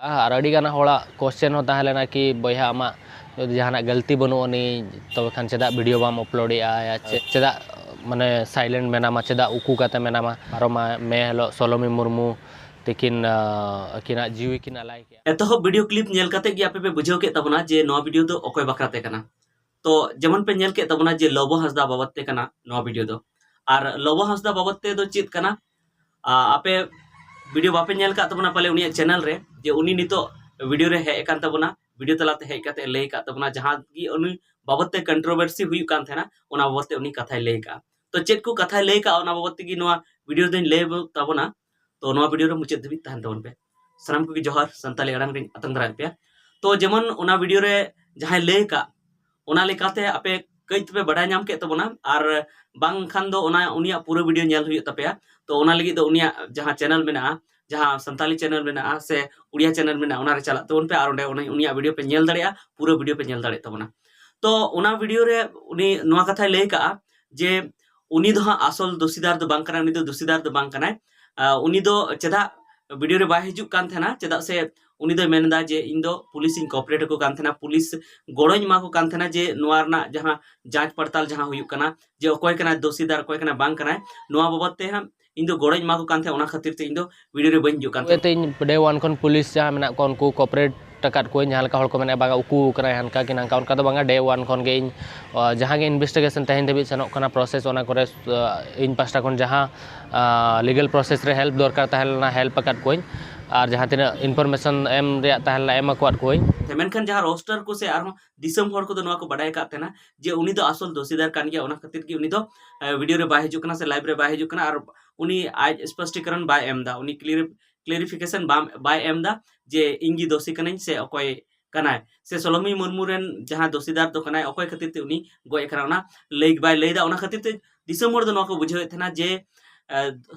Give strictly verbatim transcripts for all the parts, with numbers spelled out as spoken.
ᱟᱨ ᱟᱹᱰᱤ ᱜᱟᱱ ᱦᱚᱲᱟᱜ ᱠᱚᱥᱪᱮᱱ ᱦᱚᱸ ᱛᱟᱦᱮᱸ ᱞᱮᱱᱟ ᱠᱤ, ᱵᱚᱭᱦᱟ, ᱟᱢᱟᱜ ᱡᱩᱫᱤ ᱡᱟᱦᱟᱱᱟᱜ ᱜᱟᱹᱞᱛᱤ ᱵᱟᱹᱱᱩᱜ ᱟᱹᱱᱤᱡ, ᱛᱚᱵᱮ ᱠᱷᱟᱱ ᱪᱮᱫᱟᱜ ᱵᱷᱤᱰᱤᱭᱳ ᱵᱟᱢ ᱟᱯᱞᱳᱰᱮᱜᱼᱟ? ᱪᱮ-, ᱪᱮᱫᱟᱜ ᱢᱟᱱᱮ ᱥᱟᱭᱞᱮᱱᱴ ᱢᱮᱱᱟᱢᱟ, ᱪᱮᱫᱟᱜ ᱩᱠᱩ ᱠᱟᱛᱮ ᱢᱮᱱᱟᱢᱟ? ᱵᱟᱨᱚ ᱢᱟ-, ᱢᱮ ᱦᱤᱞᱳᱜ ᱥᱚᱞᱚᱢᱤ ᱢᱩᱨᱢᱩ ᱛᱤᱠᱤᱱ, ᱟᱸ, ᱟᱹᱠᱤᱱᱟᱜ ᱡᱤᱣᱤ ᱠᱤᱱ ᱟᱞᱟᱭ ᱠᱮᱜᱼᱟ᱾ ᱮᱛᱚᱦᱚᱵ ᱵᱷᱤᱰᱤᱭᱳ ᱠᱞᱤᱯ ᱧᱮᱞ ᱠᱟᱛᱮ ᱜᱮ ᱟᱯᱮ ᱯᱮ ᱵᱩᱡᱷᱟᱹᱣ ᱠᱮᱫ ᱛᱟᱵᱚᱱᱟ ᱡᱮ ᱱᱚᱣᱟ ᱵᱷᱤᱰᱤᱭᱳ ᱫᱚ ᱚᱠᱚᱭ ᱵᱟᱠᱷᱨᱟ ᱛᱮ ᱠᱟᱱᱟ᱾ ᱛᱚ ᱡᱮᱢᱚᱱ ᱯᱮ ᱧᱮᱞ ᱠᱮᱫ ᱛᱟᱵᱚᱱᱟ ᱡᱮ ᱞᱚᱵᱚ ᱦᱟᱸᱥᱫᱟ ᱵᱟᱵᱚᱫ ᱛᱮ ᱠᱟᱱᱟ ᱱᱚᱣᱟ ᱵᱷᱤᱰᱤᱭᱳ ᱫᱚ᱾ ᱟᱨ ᱞᱚᱵᱚ ᱦᱟᱸᱥᱫᱟ ᱵᱟᱵᱚᱫ ᱛᱮ ᱫᱚ ᱪᱮᱫ ᱠᱟᱱᱟ? ᱟ, ᱟᱯᱮ ᱵᱷᱤᱰᱤᱭᱳ ᱵᱟᱯᱮ ᱧᱮᱞ ᱠᱟᱜ ᱛᱟᱵᱚᱱᱟ ᱯᱟᱞᱮ ᱩᱱᱤᱭᱟᱜ ᱪᱮᱱᱮᱞ ᱨᱮ, ᱡᱮ ᱩᱱᱤ ᱱᱤᱛᱚᱜ ᱵᱷᱤᱰᱤᱭᱳ ᱨᱮ ᱦᱮᱡ ᱟᱠᱟᱱ ᱛᱟᱵᱚᱱᱟ, ᱵᱷᱤᱰᱤᱭᱳ ᱛᱟᱞᱟᱛᱮ ᱦᱮᱡ ᱠᱟᱛᱮ ᱞᱟᱹᱭ ᱟᱠᱟᱫ ᱛᱟᱵᱚᱱᱟ, ᱡᱟᱦᱟᱸ ᱜᱮ ᱩᱱᱤ ᱵᱟᱵᱚᱫ ᱛᱮ ᱠᱚᱱᱴᱨᱳᱵᱷᱟᱨᱥᱤ ᱦᱩᱭᱩᱜ ᱠᱟᱱ ᱛᱟᱦᱮᱱᱟ, ᱚᱱᱟ ᱵᱟᱵᱚᱫ ᱛᱮ ᱩᱱᱤ ᱠᱟᱛᱷᱟᱭ ᱞᱟᱹᱭ ᱟᱠᱟᱫᱼᱟ᱾ ᱛᱚ ᱪᱮᱫ ᱠᱚ ᱠᱟᱛᱷᱟᱭ ᱞᱟᱹᱭ ᱟᱠᱟᱫᱼᱟ, ᱚᱱᱟ ᱵᱟᱵᱚᱫ ᱛᱮᱜᱮ ᱱᱚᱣᱟ ᱵᱷᱤᱰᱤᱭᱳ ᱫᱚᱧ ᱞᱟᱹᱭ ᱛᱟᱵᱚᱱᱟ᱾ ᱛᱚ ᱱᱚᱣᱟ ᱵᱷᱤᱰᱤᱭᱳ ᱨᱮ ᱢᱩᱪᱟᱹᱫ ᱫᱷᱟᱹᱵᱤᱡ ᱛᱟᱦᱮᱱ ᱛᱟᱵᱚᱱ ᱯᱮ᱾ ᱥᱟᱱᱟᱢ ᱠᱚᱜᱮ ᱡᱚᱦᱟᱨ, ᱥᱟᱱᱛᱟᱲᱤ ᱟᱲᱟᱝ ᱨᱤᱧ ᱟᱛᱟᱝ ᱫᱟᱨᱟᱢᱮᱫ ᱯᱮᱭᱟ᱾ ᱛᱚ ᱡᱮᱢᱚᱱ ᱚᱱᱟ ᱵᱷᱤᱰᱤᱭᱳ ᱨᱮ ᱡᱟᱦᱟᱸᱭ ᱞᱟᱹᱭ ᱟᱠᱟᱫ, ᱚᱱᱟ ᱞᱮᱠᱟᱛᱮ ᱟᱯᱮ ᱠᱟᱹᱡ ᱛᱮᱯᱮ ᱵᱟᱰᱟᱭ ᱧᱟᱢ ᱠᱮᱫ ᱛᱟᱵᱚᱱᱟ, ᱟᱨ ᱵᱟᱝᱠᱷᱟᱱ ᱫᱚ ᱚᱱᱟ ᱩᱱᱤᱭᱟᱜ ᱯᱩᱨᱟᱹ ᱵᱷᱤᱰᱤᱭᱳ ᱧᱮᱞ ᱦᱩᱭᱩᱜ ᱛᱟᱯᱮᱭᱟ᱾ ᱛᱚ ᱚᱱᱟ ᱞᱟᱹᱜᱤᱫ ᱫᱚ ᱩᱱᱤᱭᱟᱜ ᱡᱟᱦᱟᱸ ᱪᱮᱱᱮᱞ ᱢᱮᱱᱟᱜᱼᱟ, ᱡᱟᱦᱟᱸ ᱥᱟᱱᱛᱟᱞᱤ ᱪᱮᱱᱮᱞ ᱢᱮᱱᱟᱜᱼᱟ ᱥᱮ ᱩᱲᱤᱭᱟ ᱪᱮᱱᱮᱞ ᱢᱮᱱᱟᱜᱼᱟ, ᱚᱱᱟ ᱨᱮ ᱪᱟᱞᱟᱜ ᱛᱟᱵᱚᱱ ᱯᱮ ᱟᱨ ᱚᱸᱰᱮ ᱩᱱᱤ, ᱩᱱᱤᱭᱟᱜ ᱵᱷᱤᱰᱤᱭᱳ ᱯᱮ ᱧᱮᱞ ᱫᱟᱲᱮᱭᱟᱜᱼᱟ, ᱯᱩᱨᱟᱹ ᱵᱷᱤᱰᱤᱭᱳ ᱯᱮ ᱧᱮᱞ ᱫᱟᱲᱮᱭᱟᱜ ᱛᱟᱵᱚᱱᱟ᱾ ᱛᱚ ᱚᱱᱟ ᱵᱷᱤᱰᱤᱭᱳ ᱨᱮ ᱩᱱᱤ ᱱᱚᱣᱟ ᱠᱟᱛᱷᱟᱭ ᱞᱟᱹᱭ ᱠᱟᱜᱼᱟ ᱡᱮ ᱩᱱᱤ ᱫᱚ ᱦᱟᱸᱜ ᱟᱥᱚᱞ ᱫᱳᱥᱤᱫᱟᱨ ᱫᱚ ᱵᱟᱝ ᱠᱟᱱᱟᱭ, ᱩᱱᱤ ᱫᱚ ᱫᱳᱥᱤᱫᱟᱨ ᱫᱚ ᱵᱟᱝ ᱠᱟᱱᱟᱭ᱾ ᱟᱸ, ᱩᱱᱤ ᱫᱚ ᱪᱮᱫᱟᱜ ᱵᱷᱤᱰᱤᱭᱳ ᱨᱮ ᱵᱟᱭ ᱦᱤᱡᱩᱜ ᱠᱟᱱ ᱛᱟᱦᱮᱱᱟ? ᱪᱮᱫᱟᱜ ᱥᱮ ᱩᱱᱤ ᱫᱚᱭ ᱢᱮᱱ ᱮᱫᱟ ᱡᱮ ᱤᱧ ᱫᱚ ᱯᱩᱞᱤᱥ ᱤᱧ ᱠᱚᱯᱟᱨᱮᱴ ᱟᱠᱚ ᱠᱟᱱ ᱛᱟᱦᱮᱱᱟ, ᱯᱩᱞᱤᱥ ᱜᱚᱲᱚᱧ ᱮᱢᱟ ᱠᱚ ᱠᱟᱱ ᱛᱟᱦᱮᱱᱟ ᱡᱮ ᱱᱚᱣᱟ ᱨᱮᱱᱟᱜ ᱡᱟᱦᱟᱸ ᱡᱟᱸᱪ ᱯᱟᱲᱛᱟᱞ ᱡᱟᱦᱟᱸ ᱦᱩᱭᱩᱜ ᱠᱟᱱᱟ, ᱡᱮ ᱚᱠᱚᱭ ᱠᱟᱱᱟᱭ ᱫᱳᱥᱤᱫᱟᱨ, ᱚᱠᱚᱭ ᱠᱟᱱᱟᱭ ᱵᱟᱝ ᱠᱟᱱᱟᱭ, ᱱᱚᱣᱟ ᱵᱟᱵᱚᱫ ᱛᱮ ᱦᱟᱸᱜ ᱤᱧ ᱫᱚ ᱜᱚᱲᱚᱧ ᱮᱢᱟ ᱠᱚ ᱠᱟᱱ ᱛᱟᱦᱮᱸᱫ, ᱚᱱᱟ ᱠᱷᱟᱹᱛᱤᱨ ᱛᱮ ᱤᱧ ᱫᱚ ᱵᱷᱤᱰᱤᱭᱳ ᱨᱮ ᱵᱟᱹᱧ ᱦᱤᱡᱩᱜ ᱠᱟᱱ ᱛᱟᱦᱮᱸᱫ᱾ ᱤᱧ ᱰᱮ ᱚᱣᱟᱱ ᱠᱷᱚᱱ ᱯᱩᱞᱤᱥ ᱡᱟᱦᱟᱸ ᱢᱮᱱᱟᱜ ᱠᱚᱣᱟ, ᱩᱱᱠᱩ ᱠᱚᱯᱟᱨᱮᱴ ᱟᱠᱟᱫ ᱠᱚᱣᱟᱧ, ᱡᱟᱦᱟᱸ ᱞᱮᱠᱟ ᱦᱚᱲ ᱠᱚ ᱢᱮᱱᱮᱫᱼᱟ, ᱵᱟᱝᱟ ᱩᱠᱩ ᱟᱠᱟᱱᱟᱭ, ᱦᱟᱱᱠᱟ ᱠᱤ ᱱᱟᱝᱠᱟ, ᱚᱱᱠᱟ ᱫᱚ ᱵᱟᱝᱟ᱾ ᱰᱮ ᱚᱣᱟᱱ ᱠᱷᱚᱱ ᱜᱮ ᱤᱧ, ᱟ, ᱡᱟᱦᱟᱸ ᱜᱮ ᱤᱱᱵᱷᱮᱥᱴᱤᱜᱮᱥᱚᱱ ᱛᱮᱦᱮᱧ ᱫᱷᱟᱹᱵᱤᱡ ᱥᱮᱱᱚᱜ ᱠᱟᱱᱟ, ᱯᱨᱚᱥᱮᱥ, ᱚᱱᱟ ᱠᱚᱨᱮ, ᱟ, ᱤᱧ ᱯᱟᱥᱴᱟ ᱠᱷᱚᱱ ᱡᱟᱦᱟᱸ, ᱟ, ᱞᱤᱜᱟᱞ ᱯᱨᱚᱥᱮᱥ ᱨᱮ ᱦᱮᱞᱯ ᱫᱚᱨᱠᱟᱨ ᱛᱟᱦᱮᱸ ᱞᱮᱱᱟ, ᱦᱮᱞᱯ ᱟᱠᱟᱫ ᱠᱚᱣᱟᱧ, ᱟᱨ ᱡᱟᱦᱟᱸ ᱛᱤᱱᱟᱹᱜ ᱤᱱᱯᱷᱚᱨᱢᱮᱥᱚᱱ ᱮᱢ ᱨᱮᱭᱟᱜ ᱛᱟᱦᱮᱸ ᱞᱮᱱᱟ, ᱮᱢ ᱟᱠᱟᱫ ᱠᱚᱣᱟᱧ᱾ ᱢᱮᱱᱠᱷᱟᱱ ᱡᱟᱦᱟᱸ ᱨᱳᱥᱴᱟᱨ ᱠᱚ ᱥᱮ ᱟᱨᱦᱚᱸ ᱫᱤᱥᱚᱢ ᱦᱚᱲ ᱠᱚᱫᱚ ᱱᱚᱣᱟ ᱠᱚ ᱵᱟᱰᱟᱭ ᱟᱠᱟᱫ ᱛᱟᱦᱮᱱᱟ ᱡᱮ ᱩᱱᱤ ᱫᱚ ᱟᱥᱚᱞ ᱫᱳᱥᱤᱫᱟᱨ ᱠᱟᱱ ᱜᱮᱭᱟ, ᱚᱱᱟ ᱠᱷᱟᱹᱛᱤᱨ ᱜᱮ ᱩᱱᱤ ᱫᱚ, ᱟ, ᱵᱷᱤᱰᱤᱭᱳ ᱨᱮ ᱵᱟᱭ ᱦᱤᱡᱩᱜ ᱠᱟᱱᱟ ᱥᱮ ᱞᱟᱭᱤᱵᱷ ᱨᱮ ᱵᱟᱭ ᱦᱤᱡᱩᱜ ᱠᱟᱱᱟ, ᱟᱨ ᱩᱱᱤ ᱟᱡ ᱥᱯᱚᱥᱴᱤᱠᱚᱨᱚᱱ ᱵᱟᱭ ᱮᱢ ᱮᱫᱟ, ᱩᱱᱤ ᱠᱞᱤᱭᱟᱨᱤ-, ᱠᱞᱤᱭᱟᱨᱤᱯᱷᱤᱠᱮᱥᱚᱱ ᱵᱟᱢ, ᱵᱟᱭ ᱮᱢ ᱮᱫᱟ ᱡᱮ ᱤᱧ ᱜᱮ ᱫᱳᱥᱤ ᱠᱟᱹᱱᱟᱹᱧ ᱥᱮ ᱚᱠᱚᱭ ᱠᱟᱱᱟᱭ, ᱥᱮ ᱥᱚᱞᱚᱢᱤ ᱢᱩᱨᱢᱩ ᱨᱮᱱ ᱡᱟᱦᱟᱸᱭ ᱫᱳᱥᱤᱫᱟᱨ ᱫᱚ ᱠᱟᱱᱟᱭ, ᱚᱠᱚᱭ ᱠᱷᱟᱹᱛᱤᱨ ᱛᱮ ᱩᱱᱤ ᱜᱚᱡ ᱟᱠᱟᱱᱟ, ᱚᱱᱟ ᱞᱟᱹᱭ ᱵᱟᱭ ᱞᱟᱹᱭ ᱮᱫᱟ᱾ ᱚᱱᱟ ᱠᱷᱟᱹᱛᱤᱨ ᱛᱮ ᱫᱤᱥᱚᱢ ᱦᱚᱲ ᱫᱚ ᱱᱚᱣᱟ ᱠᱚ ᱵᱩᱡᱷᱟᱹᱣᱮᱫ ᱛᱟᱦᱮᱱᱟ ᱡᱮ, ᱮ,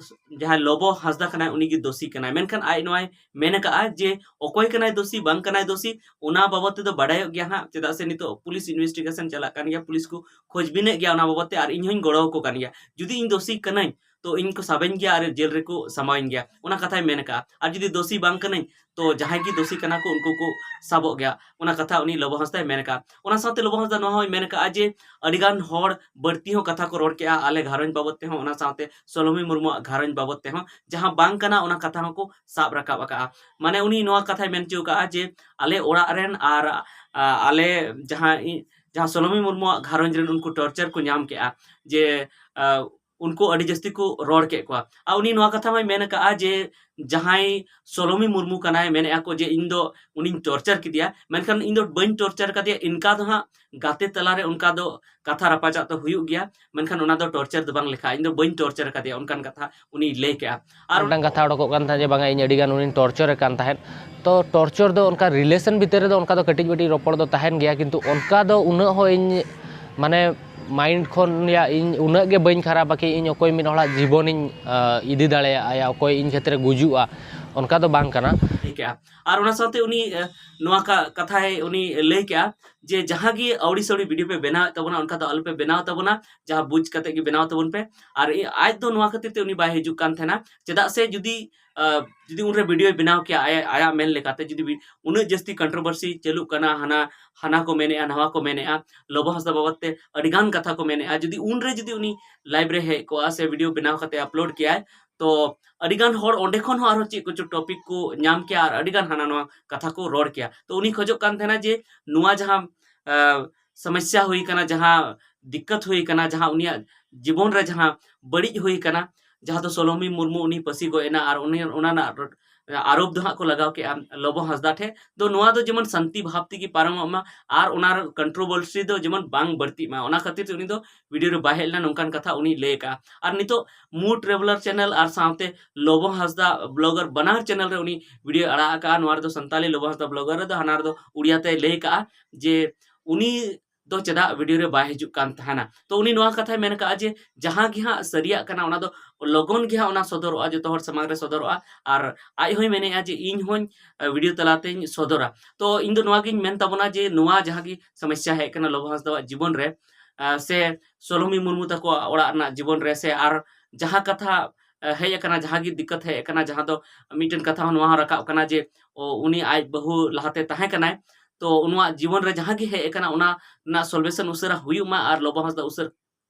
ᱡᱟᱦᱟᱸᱭ ᱞᱚᱵᱚ ᱦᱟᱸᱥᱫᱟ ᱠᱟᱱᱟᱭ, ᱩᱱᱤ ᱜᱮ ᱫᱳᱥᱤ ᱠᱟᱱᱟᱭ᱾ ᱢᱮᱱᱠᱷᱟᱱ ᱟᱡ ᱱᱚᱣᱟᱭ ᱢᱮᱱ ᱟᱠᱟᱫᱼᱟ ᱡᱮ ᱚᱠᱚᱭ ᱠᱟᱱᱟᱭ ᱫᱳᱥᱤ, ᱵᱟᱝ ᱠᱟᱱᱟᱭ ᱫᱳᱥᱤ, ᱚᱱᱟ ᱵᱟᱵᱚᱫ ᱛᱮᱫᱚ ᱵᱟᱰᱟᱭᱚᱜ ᱜᱮᱭᱟ ᱦᱟᱸᱜ, ᱪᱮᱫᱟᱜ ᱥᱮ ᱱᱤᱛᱚᱜ ᱯᱩᱞᱤᱥ ᱤᱱᱵᱷᱮᱥᱴᱤᱜᱮᱥᱚᱱ ᱪᱟᱞᱟᱜ ᱠᱟᱱ ᱜᱮᱭᱟ, ᱯᱩᱞᱤᱥ ᱠᱚ ᱠᱷᱚᱡᱽᱵᱤᱱᱮᱫ ᱜᱮᱭᱟ ᱚᱱᱟ ᱵᱟᱵᱚᱫ ᱛᱮ, ᱟᱨ ᱤᱧ ᱦᱚᱧ ᱜᱚᱲᱚ ᱟᱠᱚ ᱠᱟᱱ ᱜᱮᱭᱟ᱾ ᱡᱩᱫᱤ ᱤᱧ ᱫᱳᱥᱤ ᱠᱟᱹᱱᱟᱹᱧ, ᱛᱚ ᱤᱧ ᱠᱚ ᱥᱟᱵᱟᱹᱧ ᱜᱮᱭᱟ ᱟᱨ ᱡᱮᱞ ᱨᱮᱠᱚ ᱥᱟᱢᱟᱣᱤᱧ ᱜᱮᱭᱟ, ᱚᱱᱟ ᱠᱟᱛᱷᱟᱭ ᱢᱮᱱ ᱟᱠᱟᱫᱼᱟ᱾ ᱟᱨ ᱡᱩᱫᱤ ᱫᱳᱥᱤ ᱵᱟᱝ ᱠᱟᱹᱱᱟᱹᱧ, ᱛᱚ ᱡᱟᱦᱟᱸᱭ ᱜᱮ ᱫᱳᱥᱤ ᱠᱟᱱᱟ ᱠᱚ, ᱩᱱᱠᱩ ᱠᱚ ᱥᱟᱵᱚᱜ ᱜᱮᱭᱟ, ᱚᱱᱟ ᱠᱟᱛᱷᱟ ᱩᱱᱤ ᱞᱚᱵᱚ ᱦᱟᱸᱥᱫᱟᱭ ᱢᱮᱱ ᱟᱠᱟᱫᱼᱟ᱾ ᱚᱱᱟ ᱥᱟᱶᱛᱮ ᱞᱚᱵᱚ ᱦᱟᱸᱥᱫᱟ ᱱᱚᱣᱟ ᱦᱚᱸᱭ ᱢᱮᱱ ᱟᱠᱟᱫᱼᱟ ᱡᱮ ᱟᱹᱰᱤᱜᱟᱱ ᱦᱚᱲ ᱵᱟᱹᱲᱛᱤ ᱦᱚᱸ ᱠᱟᱛᱷᱟ ᱠᱚ ᱨᱚᱲ ᱠᱮᱫᱼᱟ ᱟᱞᱮ ᱜᱷᱟᱨᱚᱸᱡᱽ ᱵᱟᱵᱚᱫ ᱛᱮᱦᱚᱸ, ᱚᱱᱟ ᱥᱟᱶᱛᱮ ᱥᱳᱞᱳᱢᱤ ᱢᱩᱨᱢᱩᱣᱟᱜ ᱜᱷᱟᱨᱚᱸᱡᱽ ᱵᱟᱵᱚᱫ ᱛᱮᱦᱚᱸ, ᱡᱟᱦᱟᱸ ᱵᱟᱝ ᱠᱟᱱᱟ ᱚᱱᱟ ᱠᱟᱛᱷᱟ ᱦᱚᱸᱠᱚ ᱥᱟᱵ ᱨᱟᱠᱟᱵ ᱟᱠᱟᱫᱼᱟ᱾ ᱢᱟᱱᱮ ᱩᱱᱤ ᱱᱚᱣᱟ ᱠᱟᱛᱷᱟᱭ ᱢᱮᱱ ᱦᱚᱪᱚ ᱟᱠᱟᱫᱼᱟ ᱡᱮ ᱟᱞᱮ ᱚᱲᱟᱜ ᱨᱮᱱ ᱟᱨ, ᱟ, ᱟᱞᱮ ᱡᱟᱦᱟᱸ ᱤ-, ᱡᱟᱦᱟᱸ ᱥᱳᱞᱳᱢᱤ ᱢᱩᱨᱢᱩᱣᱟᱜ ᱜᱷᱟᱨᱚᱸᱡᱽ ᱨᱮᱱ ᱩᱱᱠᱩ torture ᱠᱚ ᱧᱟᱢ ᱠᱮᱫᱼᱟ, ᱡᱮ, ᱟ, ᱩᱱᱠᱩ ᱟᱹᱰᱤ ᱡᱟᱹᱥᱛᱤ ᱠᱚ ᱨᱚᱲ ᱠᱮᱫ ᱠᱚᱣᱟ᱾ ᱟᱨ ᱩᱱᱤ ᱱᱚᱣᱟ ᱠᱟᱛᱷᱟ ᱦᱚᱸᱭ ᱢᱮᱱ ᱟᱠᱟᱫᱼᱟ ᱡᱮ ᱡᱟᱦᱟᱸᱭ ᱥᱳᱞᱳᱢᱤ ᱢᱩᱨᱢᱩ ᱠᱟᱱᱟᱭ, ᱢᱮᱱᱮᱫᱼᱟ ᱠᱚ ᱡᱮ ᱤᱧ ᱫᱚ ᱩᱱᱤᱧ torture ᱠᱮᱫᱮᱭᱟ, ᱢᱮᱱᱠᱷᱟᱱ ᱤᱧ ᱫᱚ ᱵᱟᱹᱧ torture ᱠᱟᱫᱮᱭᱟ, ᱤᱱᱠᱟ ᱫᱚ ᱦᱟᱸᱜ ᱜᱟᱛᱮ ᱛᱟᱞᱟᱨᱮ ᱚᱱᱠᱟ ᱫᱚ ᱠᱟᱛᱷᱟ ᱨᱟᱯᱟᱪᱟᱜ ᱫᱚ ᱦᱩᱭᱩᱜ ᱜᱮᱭᱟ, ᱢᱮᱱᱠᱷᱟᱱ ᱚᱱᱟ ᱫᱚ torture ᱫᱚ ᱵᱟᱝ ᱞᱮᱠᱷᱟᱜᱼᱟ, ᱤᱧ ᱫᱚ ᱵᱟᱹᱧ torture ᱠᱟᱫᱮᱭᱟ, ᱚᱱᱠᱟᱱ ᱠᱟᱛᱷᱟ ᱩᱱᱤᱭ ᱞᱟᱹᱭ ᱠᱮᱜᱼᱟ᱾ ᱟᱨ ᱢᱤᱫᱴᱟᱝ ᱠᱟᱛᱷᱟ ᱚᱰᱚᱠᱚᱜ ᱠᱟᱱ ᱛᱟᱦᱮᱸᱫ ᱡᱮ ᱵᱟᱝᱟ ᱤᱧ ᱟᱹᱰᱤ ᱜᱟᱱ ᱩᱱᱤᱧ torture ᱮ ᱠᱟᱱ ᱛᱟᱦᱮᱸᱫ᱾ ᱛᱚ torture ᱫᱚ ᱚᱱᱠᱟ relation ᱵᱷᱤᱛᱤᱨ ᱨᱮᱫᱚ ᱚᱱᱠᱟ ᱫᱚ ᱠᱟᱹᱴᱤᱡ ᱢᱟᱹᱴᱤᱡ ᱨᱚᱯᱚᱲ ᱫᱚ ᱛᱟᱦᱮᱱ ᱜᱮᱭᱟ, ᱠᱤᱱᱛᱩ ᱚᱱᱠᱟ ᱫᱚ ᱩᱱᱟᱹᱜ ᱦᱚᱸ ᱤᱧ ᱢᱟᱱᱮ mind ᱠᱷᱚᱱ ᱭᱟ ᱤᱧ ᱩᱱᱟᱹᱜ ᱜᱮ ᱵᱟᱹᱧ ᱠᱷᱟᱨᱟᱯᱟ ᱠᱤ ᱤᱧ ᱚᱠᱚᱭ ᱢᱤᱫ ᱦᱚᱲᱟᱜ ᱡᱤᱵᱚᱱᱤᱧ, ᱟ, ᱤᱫᱤ ᱫᱟᱲᱮᱭᱟᱜᱼᱟ ᱭᱟ ᱚᱠᱚᱭ ᱤᱧ ᱠᱷᱟᱹᱛᱤᱨ ᱮ ᱜᱩᱡᱩᱜᱼᱟ, ᱚᱱᱠᱟ ᱫᱚ ᱵᱟᱝ ᱠᱟᱱᱟ᱾ ᱞᱟᱹᱭ ᱠᱮᱜᱼᱟ᱾ ᱟᱨ ᱚᱱᱟ ᱥᱟᱶᱛᱮ ᱩᱱᱤ, ᱮ, ᱱᱚᱣᱟ ᱠᱟ-, ᱠᱟᱛᱷᱟᱭ ᱩᱱᱤ ᱞᱟᱹᱭ ᱠᱮᱜᱼᱟ ᱡᱮ ᱡᱟᱦᱟᱸ ᱜᱮ ᱟᱹᱣᱲᱤ ᱥᱟᱹᱣᱲᱤ video ᱯᱮ ᱵᱮᱱᱟᱣᱮᱫ ᱛᱟᱵᱚᱱᱟ, ᱚᱱᱠᱟ ᱫᱚ ᱟᱞᱚᱯᱮ ᱵᱮᱱᱟᱣ ᱛᱟᱵᱚᱱᱟ, ᱡᱟᱦᱟᱸ ᱵᱩᱡᱽ ᱠᱟᱛᱮ ᱜᱮ ᱵᱮᱱᱟᱣ ᱛᱟᱵᱚᱱ ᱯᱮ᱾ ᱟᱨ ᱤ-, ᱟᱡ ᱫᱚ ᱱᱚᱣᱟ ᱠᱷᱟᱹᱛᱤᱨ ᱛᱮ ᱩᱱᱤ ᱵᱟᱭ ᱦᱤᱡᱩᱜ ᱠᱟᱱ ᱛᱟᱦᱮᱱᱟ, ᱪᱮᱫᱟᱜ ᱥᱮ ᱡᱩᱫᱤ, ᱟ, ᱡᱩᱫᱤ ᱩᱱᱨᱮ video ᱵᱮᱱᱟᱣ ᱠᱮᱭᱟ ᱟᱭ-, ᱟᱭᱟᱜ ᱢᱮᱱ ᱞᱮᱠᱟᱛᱮ, ᱡᱩᱫᱤ ᱵᱤ-, ᱩᱱᱟᱹᱜ ᱡᱟᱹᱥᱛᱤ controversy ᱪᱟᱹᱞᱩᱜ ᱠᱟᱱᱟ, ᱦᱟᱱᱟ, ᱦᱟᱱᱟ ᱠᱚ ᱢᱮᱱᱮᱜᱼᱟ, ᱱᱟᱣᱟ ᱠᱚ ᱢᱮᱱᱮᱜᱼᱟ, ᱞᱚᱵᱚ ᱦᱟᱸᱥᱫᱟ ᱵᱟᱵᱚᱫ ᱛᱮ ᱟᱹᱰᱤ ᱜᱟᱱ ᱠᱟᱛᱷᱟ ᱠᱚ ᱢᱮᱱᱮᱜᱼᱟ, ᱡᱩᱫᱤ ᱩᱱᱨᱮ ᱡᱩᱫᱤ ᱩᱱᱤ live ᱨᱮ ᱦᱮᱡ ᱠᱚᱜᱼᱟ ᱥᱮ video ᱵᱮᱱᱟᱣ ᱠᱟᱛᱮ upload ᱠᱮᱭᱟᱭ, ᱛᱚ ᱟᱹᱰᱤ ᱜᱟᱱ ᱦᱚᱲ ᱚᱸᱰᱮ ᱠᱷᱚᱱ ᱦᱚᱸ ᱟᱨᱦᱚᱸ ᱪᱮᱫ ᱠᱚᱪᱚ topic ᱠᱚ ᱧᱟᱢ ᱠᱮᱭᱟ ᱟᱨ ᱟᱹᱰᱤ ᱜᱟᱱ ᱦᱟᱱᱟ ᱱᱟᱣᱟ ᱠᱟᱛᱷᱟ ᱠᱚ ᱨᱚᱲ ᱠᱮᱭᱟ᱾ ᱛᱚ ᱩᱱᱤ ᱠᱷᱚᱡᱚᱜ ᱠᱟᱱ ᱛᱟᱦᱮᱱᱟ ᱡᱮ ᱱᱚᱣᱟ ᱡᱟᱦᱟᱸ, ᱟ, ᱥᱚᱢᱚᱥᱥᱟ ᱦᱩᱭ ᱠᱟᱱᱟ, ᱡᱟᱦᱟᱸ ᱫᱤᱠᱠᱟᱛ ᱦᱩᱭ ᱠᱟᱱᱟ, ᱡᱟᱦᱟᱸ ᱩᱱᱤᱭᱟᱜ ᱡᱤᱵᱚᱱ ᱨᱮ ᱡᱟᱦᱟᱸ ᱵᱟᱹᱲᱤᱡ ᱦᱩᱭ ᱠᱟᱱᱟ, ᱡᱟᱦᱟᱸ ᱫᱚ ᱥᱳᱞᱳᱢᱤ ᱢᱩᱨᱢᱩ ᱩᱱᱤ ᱯᱟᱹᱥᱤ ᱜᱚᱡ ᱮᱱᱟ ᱟᱨ ᱩᱱᱤ ᱚᱱᱟ ᱨᱮᱱᱟᱜ ᱨᱚ-, ᱟᱨᱳᱯ ᱫᱚ ᱦᱟᱸᱜ ᱠᱚ ᱞᱟᱜᱟᱣ ᱠᱮᱜᱼᱟ ᱞᱚᱵᱚ ᱦᱟᱸᱥᱫᱟ ᱴᱷᱮᱱ᱾ ᱫᱚ ᱱᱚᱣᱟ ᱫᱚ ᱡᱮᱢᱚᱱ ᱥᱟᱱᱛᱤ ᱵᱷᱟᱵᱽ ᱛᱮᱜᱮ ᱯᱟᱨᱚᱢᱚᱜ ᱢᱟ ᱟᱨ ᱚᱱᱟ controversy ᱫᱚ ᱡᱮᱢᱚᱱ ᱵᱟᱝ ᱵᱟᱹᱲᱛᱤᱜ ᱢᱟ, ᱚᱱᱟ ᱠᱷᱟᱹᱛᱤᱨ ᱛᱮ ᱩᱱᱤ ᱫᱚ video ᱨᱮ ᱵᱟᱭ ᱦᱮᱡ ᱞᱮᱱᱟ, ᱱᱚᱝᱠᱟᱱ ᱠᱟᱛᱷᱟ ᱩᱱᱤᱭ ᱞᱟᱹᱭ ᱟᱠᱟᱜᱼᱟ᱾ ᱟᱨ ᱱᱤᱛᱚᱜ ᱢᱩ traveller channel ᱟᱨ ᱥᱟᱶᱛᱮ ᱞᱚᱵᱚ ᱦᱟᱸᱥᱫᱟ blogger ᱵᱟᱱᱟᱨ channel ᱨᱮ ᱩᱱᱤ video ᱟᱲᱟᱜ ᱟᱠᱟᱜᱼᱟ᱾ ᱱᱚᱣᱟ ᱨᱮᱫᱚ ᱥᱟᱱᱛᱟᱞᱤ ᱞᱚᱵᱚ ᱦᱟᱸᱥᱫᱟ blogger ᱨᱮᱫᱚ, ᱦᱟᱱᱟ ᱨᱮᱫᱚ ᱩᱲᱤᱭᱟ ᱛᱮᱭ ᱞᱟᱹᱭ ᱟᱠᱟᱜᱼᱟ ᱡᱮ ᱩᱱᱤ ᱫᱚ ᱪᱮᱫᱟᱜ video ᱨᱮ ᱵᱟᱭ ᱦᱤᱡᱩᱜ ᱠᱟᱱ ᱛᱟᱦᱮᱱᱟ᱾ ᱛᱚ ᱩᱱᱤ ᱱᱚᱣᱟ ᱠᱟᱛᱷᱟᱭ ᱢᱮᱱ ᱟᱠᱟᱜᱼᱟ ᱡᱮ ᱡᱟᱦᱟᱸ ᱜᱮ ᱦᱟᱸᱜ ᱥᱟᱹᱨᱤᱭᱟᱜ ᱠᱟᱱᱟ ᱚᱱᱟ ᱫᱚ ᱞᱚᱜᱚᱱ ᱜᱮ ᱦᱟᱸᱜ ᱚᱱᱟ ᱥᱚᱫᱚᱨᱚᱜᱼᱟ, ᱡᱚᱛᱚ ᱦᱚᱲ ᱥᱟᱢᱟᱝ ᱨᱮ ᱥᱚᱫᱚᱨᱚᱜᱼᱟ᱾ ᱟᱨ ᱟᱡ ᱦᱚᱸᱭ ᱢᱮᱱᱮᱜᱼᱟ ᱡᱮ ᱤᱧ ᱦᱚᱸᱧ, ᱟ, video ᱛᱟᱞᱟᱛᱮᱧ ᱥᱚᱫᱚᱨᱟ᱾ ᱛᱚ ᱤᱧ ᱫᱚ ᱱᱚᱣᱟ ᱜᱤᱧ ᱢᱮᱱ ᱛᱟᱵᱚᱱᱟ ᱡᱮ ᱱᱚᱣᱟ ᱡᱟᱦᱟᱸ ᱜᱮ ᱥᱚᱢᱚᱥᱥᱟ ᱦᱮᱡ ᱠᱟᱱᱟ ᱞᱚᱵᱚ ᱦᱟᱸᱥᱫᱟᱣᱟᱜ ᱡᱤᱵᱚᱱ ᱨᱮ, ᱟ, ᱥᱮ ᱥᱳᱞᱳᱢᱤ ᱢᱩᱨᱢᱩ ᱛᱟᱠᱚᱣᱟᱜ ᱚᱲᱟᱜ ᱨᱮᱱᱟᱜ ᱡᱤᱵᱚᱱ ᱨᱮ, ᱥᱮ ᱟᱨ ᱡᱟᱦᱟᱸ ᱠᱟᱛᱷᱟ ᱦᱮᱡ ᱟᱠᱟᱱᱟ, ᱡᱟᱦᱟᱸ ᱜᱮ ᱫᱤᱠᱠᱟᱛ ᱦᱮᱡ ᱟᱠᱟᱱᱟ, ᱡᱟᱦᱟᱸ ᱫᱚ ᱢᱤᱫᱴᱮᱱ ᱠᱟᱛᱷᱟ ᱦᱚᱸ ᱱᱚᱣᱟ ᱦᱚᱸ ᱨᱟᱠᱟᱵ ᱠᱟᱱᱟ ᱡᱮ ᱩᱱᱤ ᱟᱡ ᱵᱟᱹᱦᱩ ᱞᱟᱦᱟᱛᱮ ᱛᱟᱦᱮᱸ ᱠᱟᱱᱟᱭ, ᱛᱚ ᱩᱱᱤᱭᱟᱜ ᱡᱤᱵᱚᱱ ᱨᱮ ᱡᱟᱦᱟᱸ ᱜᱮ ᱦᱮᱡ ᱟᱠᱟᱱᱟ ᱚᱱᱟ ᱨᱮᱱᱟᱜ ᱥᱚᱞᱵᱷᱮᱥᱚᱱ ᱩᱥᱟᱹᱨᱟ ᱦᱩᱭᱩᱜ ᱢᱟ ᱟᱨ ᱞᱚᱵᱚ ᱦᱟᱸᱥᱫᱟ ᱩᱥᱟᱹᱨᱟ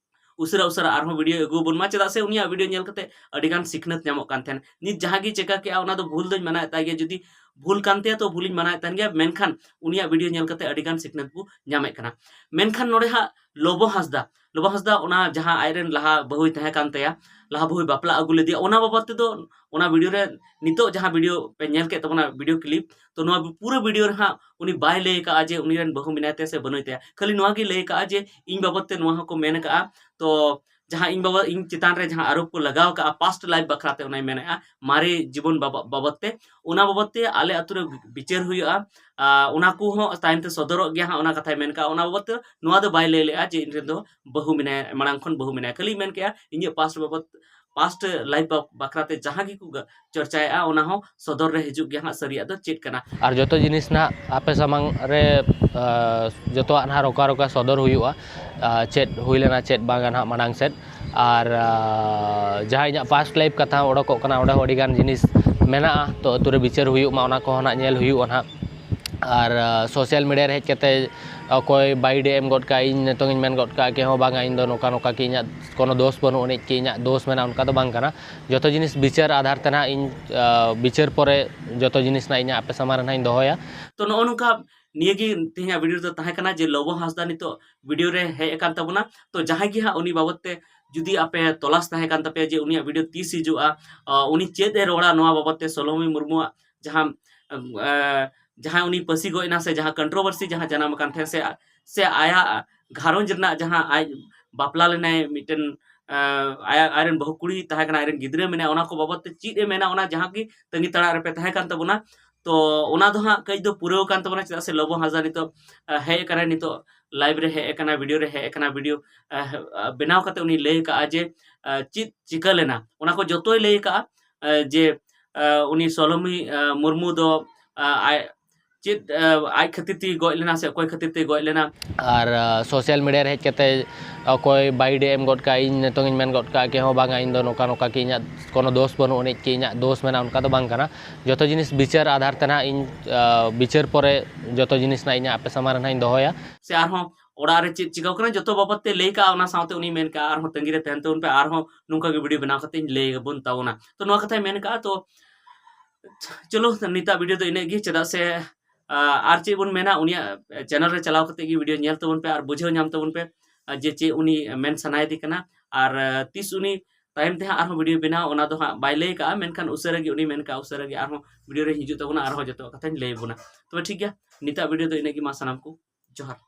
ᱩᱥᱟᱹᱨᱟ ᱩᱥᱟᱹᱨᱟ ᱟᱨᱦᱚᱸ ᱵᱷᱤᱰᱤᱭᱳ ᱟᱹᱜᱩ ᱟᱵᱚᱱ ᱢᱟ, ᱪᱮᱫᱟᱜ ᱥᱮ ᱩᱱᱤᱭᱟᱜ ᱵᱷᱤᱰᱤᱭᱳ ᱧᱮᱞ ᱠᱟᱛᱮ ᱟᱹᱰᱤ ᱜᱟᱱ ᱥᱤᱠᱷᱱᱟᱹᱛ ᱧᱟᱢᱚᱜ ᱠᱟᱱ ᱛᱟᱦᱮᱸᱱ᱾ ᱱᱤᱛ ᱡᱟᱦᱟᱸ ᱜᱮ ᱪᱮᱠᱟ ᱠᱮᱜᱼᱟ ᱚᱱᱟ ᱫᱚ ᱵᱷᱩᱞ ᱫᱚᱧ ᱢᱟᱱᱟᱣᱮᱫ ᱛᱟᱭ ᱜᱮᱭᱟ, ᱡᱩᱫᱤ ᱵᱷᱩᱞ ᱠᱟᱱ ᱛᱟᱭᱟ ᱛᱚ ᱵᱷᱩᱞᱤᱧ ᱢᱟᱱᱟᱣᱮᱫ ᱛᱟᱦᱮᱸᱱ ᱜᱮᱭᱟ, ᱢᱮᱱᱠᱷᱟᱱ ᱩᱱᱤᱭᱟᱜ ᱵᱷᱤᱰᱤᱭᱳ ᱧᱮᱞ ᱠᱟᱛᱮ ᱟᱹᱰᱤ ᱜᱟᱱ ᱥᱤᱠᱷᱱᱟᱹᱛ ᱵᱚ ᱧᱟᱢᱮᱫ ᱠᱟᱱᱟ᱾ ᱢᱮᱱᱠᱷᱟᱱ ᱱᱚᱰᱮ ᱦᱟᱸᱜ ᱞᱚᱵᱚ ᱦᱟᱸᱥᱫᱟ, ᱞᱚᱵᱚ ᱦᱟᱸᱥᱫᱟ ᱚᱱᱟ ᱡᱟᱦᱟᱸ ᱟᱡᱨᱮᱱ ᱞᱟᱦᱟ ᱵᱟᱹᱦᱩᱭ ᱛᱟᱦᱮᱸ ᱠᱟᱱ ᱛᱟᱭᱟ, ᱞᱟᱦᱟ ᱵᱟᱹᱦᱩᱭ ᱵᱟᱯᱞᱟ ᱟᱹᱜᱩ ᱞᱮᱫᱮᱭᱟ, ᱚᱱᱟ ᱵᱟᱵᱚᱫ ᱛᱮᱫᱚ ᱚᱱᱟ ᱵᱷᱤᱰᱤᱭᱳ ᱨᱮ ᱱᱤᱛᱚᱜ ᱡᱟᱦᱟᱸ ᱵᱷᱤᱰᱤᱭᱳ ᱯᱮ ᱧᱮᱞ ᱠᱮᱫ ᱛᱟᱵᱚᱱᱟ ᱵᱷᱤᱰᱤᱭᱳ ᱠᱞᱤᱯ, ᱛᱚ ᱱᱚᱣᱟ ᱯᱩᱨᱟᱹ ᱵᱷᱤᱰᱤᱭᱳ ᱨᱮ ᱦᱟᱸᱜ ᱩᱱᱤ ᱵᱟᱭ ᱞᱟᱹᱭ ᱟᱠᱟᱫᱼᱟ ᱡᱮ ᱩᱱᱤ ᱨᱮᱱ ᱵᱟᱹᱦᱩ ᱢᱮᱱᱟᱭ ᱛᱟᱭᱟ ᱥᱮ ᱵᱟᱹᱱᱩᱭ ᱛᱟᱭᱟ, ᱠᱷᱟᱹᱞᱤ ᱱᱚᱣᱟ ᱜᱮ ᱞᱟᱹᱭ ᱟᱠᱟᱫᱼᱟ ᱡᱮ ᱤᱧ ᱵᱟᱵᱚᱫ ᱛᱮ ᱱᱚᱣᱟ ᱦᱚᱸᱠᱚ ᱢᱮᱱ ᱟᱠᱟᱫᱼᱟ᱾ ᱛᱚ ᱡᱟᱦᱟᱸ ᱤᱧ ᱵᱟᱵᱚᱫ, ᱤᱧ ᱪᱮᱛᱟᱱ ᱨᱮ ᱡᱟᱦᱟᱸ ᱟᱨᱳᱯ ᱠᱚ ᱞᱟᱜᱟᱣ ᱟᱠᱟᱫᱼᱟ ᱯᱟᱥᱴ ᱞᱟᱭᱤᱯ ᱵᱟᱠᱷᱨᱟ ᱛᱮ, ᱚᱱᱟᱭ ᱢᱮᱱᱮᱫᱼᱟ ᱢᱟᱨᱮ ᱡᱤᱵᱚᱱ ᱵᱟᱵᱚ-, ᱵᱟᱵᱚᱫ ᱛᱮ, ᱚᱱᱟ ᱵᱟᱵᱚᱫ ᱛᱮ ᱟᱞᱮ ᱟᱛᱳ ᱨᱮ ᱵᱤᱪᱟᱹᱨ ᱦᱩᱭᱩᱜᱼᱟ, ᱟᱨ ᱚᱱᱟ ᱠᱚᱦᱚᱸ ᱛᱟᱭᱚᱢ ᱛᱮ ᱥᱚᱫᱚᱨᱚᱜ ᱜᱮᱭᱟ ᱦᱟᱸᱜ, ᱚᱱᱟ ᱠᱟᱛᱷᱟᱭ ᱢᱮᱱ ᱠᱟᱜᱼᱟ᱾ ᱚᱱᱟ ᱵᱟᱵᱚᱫ ᱛᱮ ᱱᱚᱣᱟ ᱫᱚ ᱵᱟᱭ ᱞᱟᱹᱭ ᱞᱮᱜᱼᱟ ᱡᱮ ᱤᱧ ᱨᱮᱱ ᱫᱚ ᱵᱟᱹᱦᱩ ᱢᱮᱱᱟᱭᱟ, ᱢᱟᱲᱟᱝ ᱠᱷᱚᱱ ᱵᱟᱹᱦᱩ ᱢᱮᱱᱟᱭᱟ, ᱠᱷᱟᱹᱞᱤ ᱢᱮᱱ ᱠᱮᱜᱼᱟ ᱤᱧᱟᱹᱜ ᱯᱟᱥᱴ ᱵᱟᱵᱚᱫ, ᱯᱟᱥᱴ ᱞᱟᱭᱤᱯ ᱵᱟᱠᱷᱨᱟ ᱛᱮ ᱡᱟᱦᱟᱸ ᱜᱮᱠᱚ ᱜᱟ-, ᱪᱚᱨᱪᱟᱭᱮᱜᱼᱟ, ᱚᱱᱟ ᱦᱚᱸ ᱥᱚᱫᱚᱨ ᱨᱮ ᱦᱤᱡᱩᱜ ᱜᱮᱭᱟ ᱦᱟᱸᱜ ᱥᱟᱹᱨᱤᱭᱟᱜ ᱫᱚ ᱪᱮᱫ ᱠᱟᱱᱟ᱾ ᱟᱨ ᱡᱚᱛᱚ ᱡᱤᱱᱤᱥ ᱱᱟᱦᱟᱜ ᱟᱯᱮ ᱥᱟᱢᱟᱝ ᱨᱮ, ᱟ, ᱡᱚᱛᱚᱣᱟᱜ ᱱᱟᱦᱟᱜ ᱨᱚᱠᱟ ᱨᱚᱠᱟ ᱥᱚᱫᱚᱨ ᱦᱩᱭᱩᱜᱼᱟ, ᱟ, ᱪᱮᱫ ᱦᱩᱭ ᱞᱮᱱᱟ, ᱪᱮᱫ ᱵᱟᱝᱟ ᱱᱟᱦᱟᱜ ᱢᱟᱲᱟᱝ ᱥᱮᱫ᱾ ᱟᱨ, ᱟ, ᱡᱟᱦᱟᱸ ᱤᱧᱟᱹᱜ ᱯᱟᱥᱴ ᱞᱟᱭᱤᱯ ᱠᱟᱛᱷᱟ ᱚᱰᱚᱠᱚᱜ ᱠᱟᱱᱟ, ᱚᱸᱰᱮ ᱦᱚᱸ ᱟᱹᱰᱤ ᱜᱟᱱ ᱡᱤᱱᱤᱥ ᱢᱮᱱᱟᱜᱼᱟ, ᱛᱚ ᱟᱹᱛᱩ ᱨᱮ ᱵᱤᱪᱟᱹᱨ ᱦᱩᱭᱩᱜ ᱢᱟ, ᱚᱱᱟ ᱠᱚᱦᱚᱸ ᱱᱟᱦᱟᱜ ᱧᱮᱞ ᱦᱩᱭᱩᱜᱼᱟ ᱱᱟᱦᱟᱜ᱾ ᱟᱨ, ᱟ, ᱥᱳᱥᱟᱞ ᱢᱤᱰᱤᱭᱟ ᱨᱮ ᱦᱮᱡ ᱠᱟᱛᱮ ᱚᱠᱚᱭ ᱵᱟᱭ ᱰᱤ ᱮᱢ ᱜᱚᱫ ᱠᱟᱜᱼᱟ, ᱤᱧ ᱱᱤᱛᱚᱝ ᱤᱧ ᱢᱮᱱ ᱜᱚᱫ ᱠᱟᱜᱼᱟ, ᱠᱮ ᱦᱚᱸ ᱵᱟᱝᱟ, ᱤᱧ ᱫᱚ ᱱᱚᱝᱠᱟ ᱱᱚᱝᱠᱟ ᱠᱤ ᱤᱧᱟᱹᱜ ᱠᱳᱱᱳ ᱫᱳᱥ ᱵᱟᱹᱱᱩᱜ ᱟᱹᱱᱤᱡ ᱠᱤ ᱤᱧᱟᱹᱜ ᱫᱳᱥ ᱢᱮᱱᱟᱜᱼᱟ, ᱚᱱᱠᱟ ᱫᱚ ᱵᱟᱝ ᱠᱟᱱᱟ᱾ ᱡᱚᱛᱚ ᱡᱤᱱᱤᱥ ᱵᱤᱪᱟᱹᱨ ᱟᱫᱷᱟᱨ ᱛᱮ ᱱᱟᱦᱟᱜ ᱤᱧ, ᱟ, ᱵᱤᱪᱟᱹᱨ ᱯᱚᱨᱮ ᱡᱚᱛᱚ ᱡᱤᱱᱤᱥ ᱱᱟᱦᱟᱜ ᱤᱧ ᱟᱯᱮ ᱥᱟᱢᱟᱝ ᱨᱮ ᱱᱟᱦᱟᱜ ᱤᱧ ᱫᱚᱦᱚᱭᱟ᱾ ᱛᱚ ᱱᱚᱜᱼᱚ ᱱᱚᱝᱠᱟ ᱱᱤᱭᱟᱹ ᱜᱮ ᱛᱮᱦᱮᱧᱟᱜ ᱵᱷᱤᱰᱤᱭᱳ ᱫᱚ ᱛᱟᱦᱮᱸ ᱠᱟᱱᱟ ᱡᱮ ᱞᱚᱵᱚ ᱦᱟᱸᱥᱫᱟ ᱱᱤᱛᱚᱜ ᱵᱷᱤᱰᱤᱭᱳ ᱨᱮ ᱦᱮᱡ ᱟᱠᱟᱱ ᱛᱟᱵᱚᱱᱟ᱾ ᱛᱚ ᱡᱟᱦᱟᱸᱭ ᱜᱮ ᱦᱟᱸᱜ ᱩᱱᱤ ᱵᱟᱵᱚᱫ ᱛᱮ ᱡᱩᱫᱤ ᱟᱯᱮ ᱛᱚᱞᱟᱥ ᱛᱟᱦᱮᱸ ᱠᱟᱱ ᱛᱟᱯᱮᱭᱟ ᱡᱮ ᱩᱱᱤᱭᱟᱜ ᱵᱷᱤᱰᱤᱭᱳ ᱛᱤᱥ ᱦᱤᱡᱩᱜᱼᱟ, ᱟ, ᱩᱱᱤ ᱪᱮᱫ ᱮ ᱨᱚᱲᱟ ᱱᱚᱣᱟ ᱵᱟᱵᱚᱫ ᱛᱮ, ᱥᱚᱞᱚᱢᱤ ᱢᱩᱨᱢᱩᱣᱟᱜ ᱡᱟᱦᱟᱸ, ᱟ, ᱡᱟᱦᱟᱸᱭ ᱩᱱᱤ ᱯᱟᱹᱥᱤ ᱜᱚᱡ ᱮᱱᱟ ᱥᱮ ᱡᱟᱦᱟᱸ ᱠᱚᱱᱴᱨᱳᱵᱷᱟᱨᱥᱤ ᱡᱟᱦᱟᱸ ᱡᱟᱱᱟᱢ ᱟᱠᱟᱱ ᱛᱟᱦᱮᱸ ᱥᱮ, ᱥᱮ ᱟᱭᱟᱜ ᱜᱷᱟᱨᱚᱸᱡᱽ ᱨᱮᱱᱟᱜ ᱡᱟᱦᱟᱸ ᱟᱡ ᱵᱟᱯᱞᱟ ᱞᱮᱱᱟᱭ ᱢᱤᱫᱴᱮᱱ, ᱟ, ᱟᱭᱟᱜ, ᱟᱡᱨᱮᱱ ᱵᱟᱹᱦᱩ ᱠᱩᱲᱤ ᱛᱟᱦᱮᱸ ᱠᱟᱱᱟ, ᱟᱡᱨᱮᱱ ᱜᱤᱫᱽᱨᱟᱹ ᱢᱮᱱᱟᱭᱟ, ᱚᱱᱟ ᱠᱚ ᱵᱟᱵᱚᱫ ᱛᱮ ᱪᱮᱫ ᱮ ᱢᱮᱱᱟ, ᱚᱱᱟ ᱡᱟᱦᱟᱸ ᱜᱮ ᱛᱟᱺᱜᱤ ᱛᱟᱲᱟᱜ ᱨᱮᱯᱮ ᱛᱟᱦᱮᱸ ᱠᱟᱱ ᱛᱟᱵᱚᱱᱟ᱾ ᱛᱚ ᱚᱱᱟ ᱫᱚ ᱦᱟᱸᱜ ᱠᱟᱹᱡ ᱫᱚ ᱯᱩᱨᱟᱹᱣ ᱠᱟᱱ ᱛᱟᱵᱚᱱᱟ, ᱪᱮᱫᱟᱜ ᱥᱮ ᱞᱚᱵᱚ ᱦᱟᱸᱥᱫᱟ ᱱᱤᱛᱚᱜ, ᱟ, ᱦᱮᱡ ᱟᱠᱟᱱᱟᱭ, ᱱᱤᱛᱚᱜ ᱞᱟᱭᱤᱵᱷ ᱨᱮ ᱦᱮᱡ ᱟᱠᱟᱱᱟ, ᱵᱷᱤᱰᱤᱭᱳ ᱨᱮ ᱦᱮᱡ ᱟᱠᱟᱱᱟ, ᱵᱷᱤᱰᱤᱭᱳ, ᱟ, ᱟ, ᱵᱮᱱᱟᱣ ᱠᱟᱛᱮ ᱩᱱᱤ ᱞᱟᱹᱭ ᱟᱠᱟᱫᱼᱟ ᱡᱮ, ᱟ, ᱪᱮᱫ ᱪᱤᱠᱟᱹ ᱞᱮᱱᱟ, ᱚᱱᱟ ᱠᱚ ᱡᱚᱛᱚᱭ ᱞᱟᱹᱭ ᱟᱠᱟᱫᱼᱟ, ᱟ, ᱡᱮ, ᱟ, ᱩᱱᱤ ᱥᱚᱞᱚᱢᱤ, ᱟ, ᱢᱩᱨᱢᱩ ᱫᱚ, ᱟ, ᱟᱡ ᱪᱮᱫ ᱟᱡ ᱠᱷᱟᱹᱛᱤᱨ ᱛᱮ ᱜᱚᱡ ᱞᱮᱱᱟ ᱥᱮ ᱚᱠᱚᱭ ᱠᱷᱟᱹᱛᱤᱨ ᱛᱮ ᱜᱚᱡ ᱞᱮᱱᱟ᱾ ᱟᱨ ᱥᱳᱥᱟᱞ ᱢᱤᱰᱤᱭᱟ ᱨᱮ ᱦᱮᱡ ᱠᱟᱛᱮ ᱚᱠᱚᱭ ᱵᱟᱭᱤᱰᱮ ᱮᱢ ᱜᱚᱫ ᱠᱟᱜᱼᱟ, ᱤᱧ ᱱᱤᱛᱚᱝ ᱤᱧ ᱢᱮᱱ ᱜᱚᱫ ᱠᱟᱜᱼᱟ ᱠᱤ ᱦᱚᱸ ᱵᱟᱝᱟ, ᱤᱧ ᱫᱚ ᱱᱚᱝᱠᱟ ᱱᱚᱝᱠᱟ ᱠᱤ ᱤᱧᱟᱹᱜ ᱠᱳᱱᱳ ᱫᱳᱥ ᱵᱟᱹᱱᱩᱜ ᱟᱹᱱᱤᱡ ᱠᱤ ᱤᱧᱟᱹᱜ ᱫᱳᱥ ᱢᱮᱱᱟᱜᱼᱟ, ᱚᱱᱠᱟ ᱫᱚ ᱵᱟᱝ ᱠᱟᱱᱟ᱾ ᱡᱚᱛᱚ ᱡᱤᱱᱤᱥ ᱵᱤᱪᱟᱹᱨ ᱟᱫᱷᱟᱨ ᱛᱮ ᱱᱟᱦᱟᱜ ᱤᱧ ᱵᱤᱪᱟᱹᱨ ᱯᱚᱨᱮ ᱡᱚᱛᱚ ᱡᱤᱱᱤᱥ ᱱᱟᱦᱟᱜ ᱤᱧᱟᱹᱜ ᱟᱯᱮ ᱥᱟᱢᱟᱝ ᱨᱮ ᱱᱟᱦᱟᱜ ᱤᱧ ᱫᱚᱦᱚᱭᱟ᱾ ᱥᱮ ᱟᱨᱦᱚᱸ ᱚᱲᱟᱜ ᱨᱮ ᱪᱮᱫ ᱪᱤᱠᱟᱹᱣ ᱠᱟᱱᱟ ᱡᱚᱛᱚ ᱵᱟᱵᱚᱫ ᱛᱮ ᱞᱟᱹᱭ ᱠᱟᱜᱼᱟ, ᱚᱱᱟ ᱥᱟᱶᱛᱮ ᱩᱱᱤ ᱢᱮᱱ ᱠᱟᱜᱼᱟ ᱟᱨᱦᱚᱸ ᱛᱟᱺᱜᱤ ᱨᱮ ᱛᱟᱦᱮᱱ ᱛᱟᱵᱚᱱ ᱯᱮ, ᱟᱨᱦᱚᱸ ᱱᱚᱝᱠᱟ ᱜᱮ ᱵᱷᱤᱰᱤᱭᱳ ᱵᱮᱱᱟᱣ ᱠᱟᱛᱮ ᱤᱧ ᱞᱟᱹᱭ ᱟᱵᱚᱱ ᱛᱟᱵᱚᱱᱟ᱾ ᱛᱚ ᱱᱚᱣᱟ ᱠᱟᱛᱷᱟᱭ ᱢᱮᱱ ᱠᱟᱜᱼᱟ᱾ ᱛᱚ ᱪᱚᱞᱚ ᱱᱤᱛᱟᱜ ᱵᱷᱤᱰᱤᱭᱳ ᱫᱚ ᱤᱱᱟᱹᱜ ᱜᱮ, ᱪᱮᱫᱟᱜ ᱥᱮ ᱟᱨ ᱪᱮᱫ ᱵᱚᱱ ᱢᱮᱱᱟ, ᱩᱱᱤᱭᱟᱜ ᱪᱮᱱᱮᱞ ᱨᱮ ᱪᱟᱞᱟᱣ ᱠᱟᱛᱮ ᱜᱮ ᱵᱷᱤᱰᱤᱭᱳ ᱧᱮᱞ ᱛᱟᱵᱚᱱ ᱯᱮ ᱟᱨ ᱵᱩᱡᱷᱟᱹᱣ ᱧᱟᱢ ᱛᱟᱵᱚᱱ ᱯᱮ ᱡᱮ ᱪᱮᱫ ᱩᱱᱤ ᱢᱮᱱ ᱥᱟᱱᱟᱭᱮᱫᱮ ᱠᱟᱱᱟ᱾ ᱟᱨ ᱛᱤᱥ ᱩᱱᱤ ᱛᱟᱭᱚᱢ ᱛᱮ ᱦᱟᱸᱜ ᱟᱨᱦᱚᱸ ᱵᱷᱤᱰᱤᱭᱳ ᱵᱮᱱᱟᱣ, ᱚᱱᱟ ᱫᱚ ᱦᱟᱸᱜ ᱵᱟᱭ ᱞᱟᱹᱭ ᱠᱟᱜᱼᱟ, ᱢᱮᱱᱠᱷᱟᱱ ᱩᱥᱟᱹᱨᱟ ᱜᱮ ᱩᱱᱤ ᱢᱮᱱ ᱠᱟᱜᱼᱟ, ᱩᱥᱟᱹᱨᱟ ᱜᱮ ᱟᱨᱦᱚᱸ ᱵᱷᱤᱰᱤᱭᱳ ᱨᱮ ᱦᱤᱡᱩᱜ ᱛᱟᱵᱚᱱᱟ, ᱟᱨᱦᱚᱸ ᱡᱚᱛᱚᱣᱟᱜ ᱠᱟᱛᱷᱟᱧ ᱞᱟᱹᱭ ᱟᱵᱚᱱᱟ᱾ ᱛᱚᱵᱮ ᱴᱷᱤᱠ ᱜᱮᱭᱟ, ᱱᱤᱛᱟᱜ ᱵᱷᱤᱰᱤᱭᱳ ᱫᱚ ᱤᱱᱟᱹᱜ ᱜᱮ, ᱢᱟ ᱥᱟᱱᱟᱢ ᱠᱚ ᱡᱚᱦᱟᱨ᱾